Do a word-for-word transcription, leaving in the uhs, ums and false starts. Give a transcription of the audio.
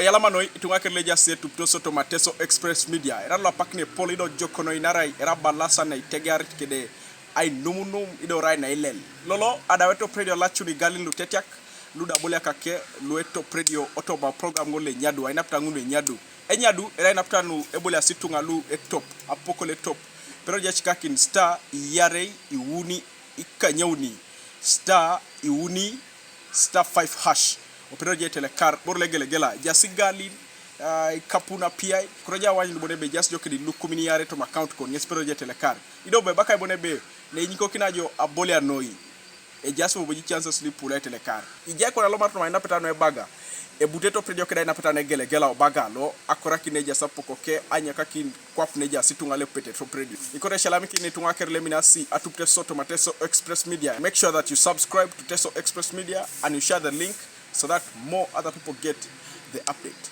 Eyalama noi ituŋa kere lu ejaasi etupitos otoma Teso Express Media. Era lu apak ne epol ido ejok noi naarai era abalasa na itegearit kede ainumunum ido erai na ailel. Lolo adau etop redio alacun igalin lu itetiak, lu da aboliak ake, lu etop redio otoma program ŋol lo enyadu, ainapeta ŋun enyadu. Enyadu, era ainapeta nu eboliasi ituŋa lu etop, apoko lo etop. Pero ejai icikakin star, iarei, iuni, ikanyauni, star, iuni, star five hash. Opedor je itelekar, iboro lu egelegela, ejaasi igalin, ah, ikapun apiai, koro ejai awanyun bon ebe ejaasi jo kede ilukumin iarei toma account kon, ŋes ipedor je itelekar. Ido bo ebakai bon ebe, ne inyikokina jo aboliar noi, ejaasi bobo ji chances lu ipula itelekar. Ijai kona lomar toma ainapeta nu ebaga, ebute etop redio keda ainapeta nu egelegela obaga lo, akorakin ne ejaasi apoko ke, anyakakin kwap ne ejaasi ituŋa lu epete etop redio. Ikote aisialamikin ituŋa kere lu eminasi atupit Teso toma Teso Express Media. Make sure that you subscribe to Teso Express Media and you share the link so that more other people get the update.